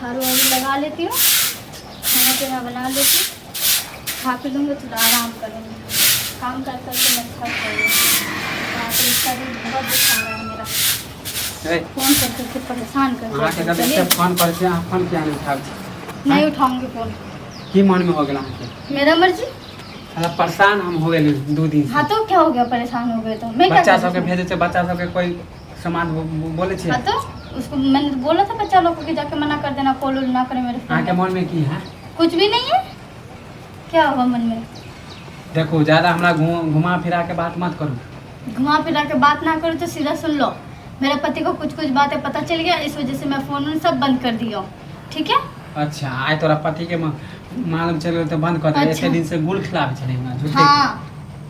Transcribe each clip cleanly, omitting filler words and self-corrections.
झाड़ू वाड़ू लगा लेती हूँ, खाना पीना बना लेती हूँ, खा पी लूँगी, थोड़ा आराम करूँगी। काम कर करके मैं थक गई हूँ। बाप रे, शरीर बहुत दुखा रहा है मेरा। ए, फोन कर करके परेशान कर दिया। अहाँके जब चलिए, एते फोन करै छी, अहाँ फोन किया नहि उठाबै छी? नहीं उठाऊंगी फोन। की मनमे हो गेल अहाँके? मेरा मर्जी। साला परेशान हम हो गेली 2 दिन से। हाँ तो क्या हो गया परेशान हो गए तो? मैं क्या बच्चा करूँ सबके इसमें? भेजै छै, बच्चा सबके कोई समाज बोलै छै। हाँ तो उसको मैंने तो बोला था बच्चा लोग को कि जाके मना कर देना, कॉल उल ना करे मेरे फोन अहाँके में। मनमे की है? कुछ भी नहीं है, क्या होगा मन में? देखू, ज्यादा हमरा घुमा फिरा के बात मत करू। घुमा फिरा के बात ना करो तो सीधा सुन लो, मेरे पति को कुछ कुछ बातें पता चल गया, इस वजह से मैं फोन उन सब बंद कर दिया हूँ, ठीक है? अच्छा, आइ तोरा पति के मालूम चलि गेल तऽ बंद कऽ दे। अच्छा। एते दिन से गुल खिलाबै छलै हमरा झूठे। हाँ,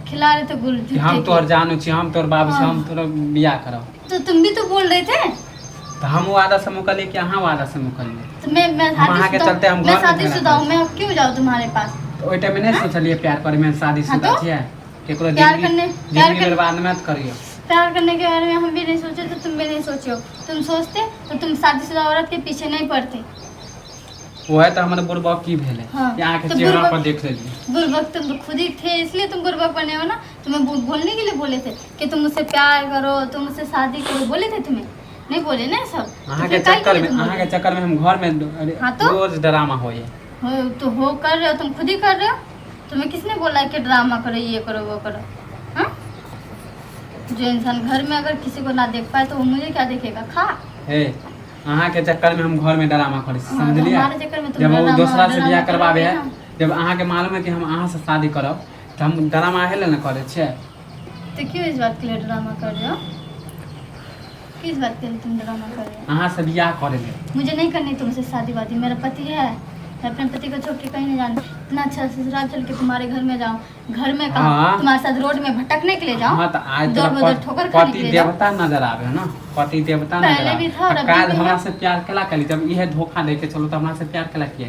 खिला रहे थे गुल कि हम झूठे तोहर के। जानू छी, हम तोहर बाबू छी, हाँ। हम तोहर बियाह करब। तो तुम भी तो बोल रहे थे। तऽ हम वादा से मुकरलियै कि अहाँ वादा से मुकरलियै? तो मैं हम अहाँ के शादीशुदा, चलते हम मैं घर में झगड़ा शादीशुदा हूँ, करै। मैं क्यों जाऊँ तुम्हारे पास? तऽ ओहि टाइममे नहि सोचलियै प्यार करैमे, शादीशुदा हाँ तो? छियै, केकरो प्यार जिंदगी करने प्यार जिंदगी कर बर्बाद मत करियौ। प्यार करने के बारे में हम भी नहीं सोचे तो तुम भी नहीं सोचो। तुम सोचते तो तुम शादीशुदा औरत के पीछे नहीं पड़ते। वएह तऽ हमर बुड़बक की भेलै हाँ, कि अहाँके तऽ चेहरा बुड़बक पर देख लेलियै। बुड़बक तुम खुद ही थे, इसलिए तुम बुड़बक बने हो ना। तुम्हें बोलने के लिए बोले थे कि तुम मुझसे प्यार करो, तुम मुझसे शादी करो, बोले थे तुम्हें? नहीं बोले ना सब? तो अहाँके फिर काहे के चक्कर लिए में तुम बोले? अहाँके चक्कर में हम घर में अरे, हाँ तो? रोज ड्रामा होइए। हो तो हो कर रहे हो, तुम खुद ही कर रहे हो। तुम्हें किसने बोला है कि ड्रामा करो, ये करो, वो करो? हाँ, जो इंसान घर में अगर किसी को ना देख पाए तो वो मुझे क्या देखेगा खा? हे, अहाँके चक्कर में हम घर में ड्रामा करै छी। हाँ, तो समझलियै? हमारे चक्कर में तुम जब ओ ड्रामा दोसरा से ड्रामा बियाह करबाबै करोगे है ना। जब अहाँके मालूम है कि हम अहाँ से शादी करब तऽ हम ड्रामा अहे लए ने करै छियै। तो क्यों इस बात के लिए ड्रामा कर रहे हो? किस बात के लिए तुम ड्रामा कर रहे हो? अहाँ से बियाह करै ले। मुझे नहीं करनी तुमसे शादी वादी। मेरा पति है, मैं अपने पति को छोड़ के कहीं नहीं जाना। इतना अच्छा ससुराल चल के तुम्हारे घर में जाऊँ, घर में कहा, हाँ। तुम्हारे साथ रोड में भटकने के लिए जाऊँ? हाँ, तऽ आइ दौड़ तोरा बदौड़ ठोकर खाने के पति लिए जाऊँ? देवता नजर आबे है ना, पति देवता नजर पहले आबे। भी था और आ अभी काल्हि भी हमरा है। से प्यार केला कली, जब इहे धोखा दे के चलू तऽ हमरा से प्यार केला किया?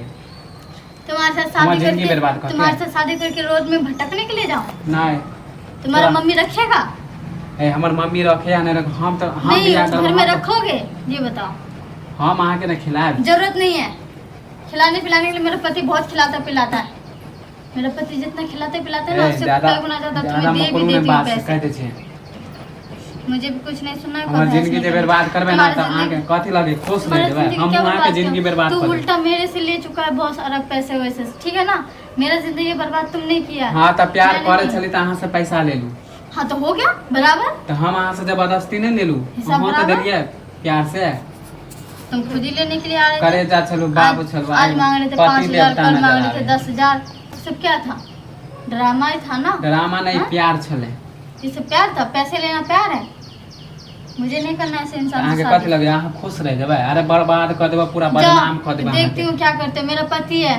तुम्हारे साथ हमार शादी जिंदगी करके बर्बाद करके। तुम्हारे साथ शादी करके रोड में भटकने के लिए जाऊँ? नहि। तुम्हारा तोरा- मम्मी रखेगा? ए, हमर मम्मी रखे या नहि रखे, हम तऽ हम नहीं, बियाह करब। घर में हम तऽ- रखोगे, ये बताओ। हम अहाँके ने खिलायब। जरूरत नहीं है खिलाने पिलाने के लिए, मेरा पति बहुत खिलाता पिलाता है। मेरा पति जितना खिलाते पिलाते है ना, ए, उससे ज्यादा कई गुना ज्यादा ज्यादा तुम्हें दे भी मकरू ने देती हूँ बात से पैसे। कहि दै छै। मुझे भी कुछ नहीं सुनना है, हमर कोई बहस जिंदगी नहीं जे करनी। बर्बाद करबै ना तुम्हारे तऽ अहाँके जिंदगी- कथी लगे, खुश रहि तुम्हारा जेबै? जिंदगी हम क्या अहाँके बर्बाद जिंदगी किया? बर्बाद तू कऽ देब। उल्टा मेरे से ले चुका है बहुत सारा पैसे वैसे, ठीक है ना? मेरा जिंदगी बर्बाद तुम नहीं किया। हँ, तऽ प्यार मैंने करै किया। छली तऽ अहाँ से पैसा लेलू। हाँ तो हो गया बराबर। तऽ हम अहाँ से जबरदस्ती नहि लेलू। हिसाब अहाँ तऽ बराबर? देलियै प्यार से। तुम खुद ही लेने के लिए आ रहे थे। करे जा छलू, बाबू छलू। आज मांग रहे थे पति 5,000, देवता कल नजर मांग रहे थे आबै। 10,000। सब क्या था? ड्रामा ही था ना? ड्रामा नहीं, हाँ? प्यार छलै। ये सब प्यार था? पैसे लेना प्यार है? मुझे नहीं करना ऐसे इंसान से अहाँके शादी। कथी लगे, अहाँ खुश रहि जेबै? अरे, बर्बाद कऽ देबै पूरा, बदनाम कऽ जाओ, देबै देखती अहाँके। हूँ क्या करते हो। मेरा पति है,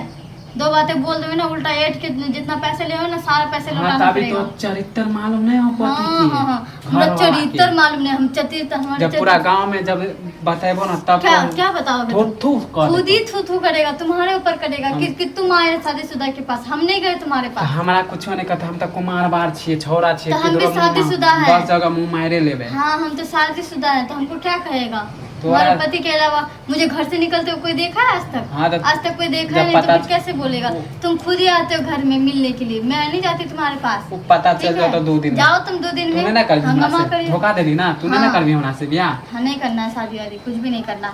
दो बातें बोल दोगे ना, उल्टा ऐठ के जितना पैसे ले हो ना, सारा पैसे हाँ, लौटाना तभी तो पड़ेगा। चरित्र मालूम नहीं हो पति हाँ के हाँ हाँ हमरा घरवाला के। चरित्र मालूम नहीं, हम चरित्र हमारे जब पूरा चरित्र गांव में जब बतेबो ना तब क्या तो क्या बताओगे थू तुम? थू कर खुद ही देतौ। थू थू करेगा, तुम्हारे ऊपर करेगा कि तुम आए शादीशुदा के पास, हम नहीं गए तुम्हारे तऽ पास। हमरा कुछो नहीं कहता, हम तऽ कुमार बार छियै, छौड़ा छियै। तऽ हम भी केकरो मुँह शादीशुदा है। 10 जगह मुँह मारे लेबै। हाँ, हम तो शादीशुदा है तो हमको क्या कहेगा? तोरा- हमारे पति के अलावा मुझे घर से निकलते हुए कोई देखा है आज तक? हाँ, तो आज तक कोई देखा जब नहीं तो पता फिर कैसे बोलेगा? तुम खुद ही आते हो घर में मिलने के लिए, मैं नहीं जाती तुम्हारे पास। ओ पता ठीक चल है? जातो 2 दिन में। जाओ तुम 2 दिन तू में नहीं ना करबी हमरा हंगामा से करिए। धोखा देली ना तू, नहीं ना हाँ। करबी हमरा से बियाह? हाँ, नहीं करना है शादी वादी, कुछ भी नहीं करना।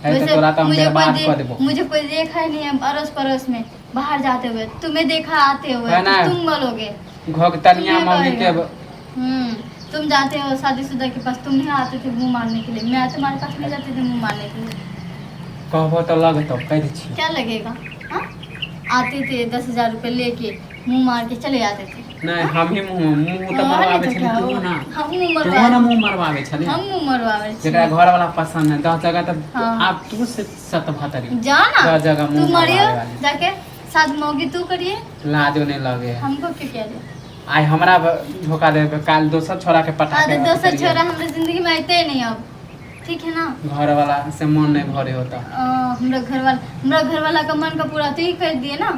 है तो तोरा तो हम मुझे कोई बर्बाद कऽ देबो। मुझे कोई देखा ही नहीं है अड़ोस पड़ोस में बाहर जाते हुए, तुम्हें देखा आते हुए है ना? तो तुम बोलोगे। घोघतनिया तुम्हें मौगी के। कहेगा। तुम जाते हो शादीशुदा के पास, तुम ही आते थे मुंह मारने के लिए, मैं तुम्हारे पास नहीं जाती थी मुंह मारने के लिए। कहबो तऽ लगतौ, कहि दै छियै। क्या लगेगा? हाँ, आते थे 10,000 रुपये लेके मुंह मार के चले जाते थे। नहि, हम ही मुँह मुँह तऽ हाँ, मरवाबै नहीं तो छली क्या तू हुआ? ना। हम मुंह तू मरवा ना मुँह मरवाबै छली। हम मुंह मरवावे छी। जकरा घर वाला पसंद है 10 जगह तऽ हाँ। आब तू से सतभतरी जा ना, 10 जगह तू मुंह मरियो मरवावे वाली। जाके साथ मौगी तू करिए। लाजो नहि लगे है। हमको क्यों कह रहे? आइ हमरा धोखा देबै, काल्हि दोसर छोड़ा के पटा हाँ के तो दोसर करियै। छोरा हमारे जिंदगी में आते ही नहीं अब, ठीक है ना? घर वाला से मन नहीं भरे होता। हमरा घर वाला, हमरा घर वाला का मन का पूरा तो ही कर दिए ना,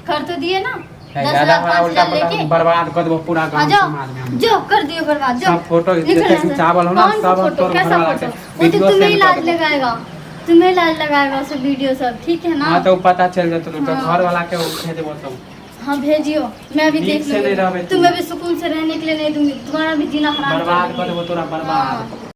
कर तो दिए ना। दस ज्यादा हजार हमरा पाँच उल्टा हजार पुल्टा लेके बर्बाद कर देबो पूरा आ गांव जाओ। समाज में हम। जो कर दियो बर्बाद, जो सब फोटो निकल जते यहाँ से। चावल हो ना कौन सा सब हम फोटो, तोर कैसा घरवाला के फोटो? वो तो वीडियो तुम्हें ही सेंड कर लाज देबो। लगाएगा। तुम्हें लाज लगाएगा सब वीडियो सब, ठीक है ना? हाँ, तो उ पता चल जेतौ तऽ हाँ। घर वाला के उ भेजबो तब। हाँ, भेजियो, मैं अभी नीक देख से नहीं लूंगी। रहबे तू। तुम्हें भी सुकून से रहने के लिए नहीं दूंगी, तुम्हारा भी जीना हराम कर बर्बाद दूंगी। कर देबो तोरा, बर्बाद। हाँ।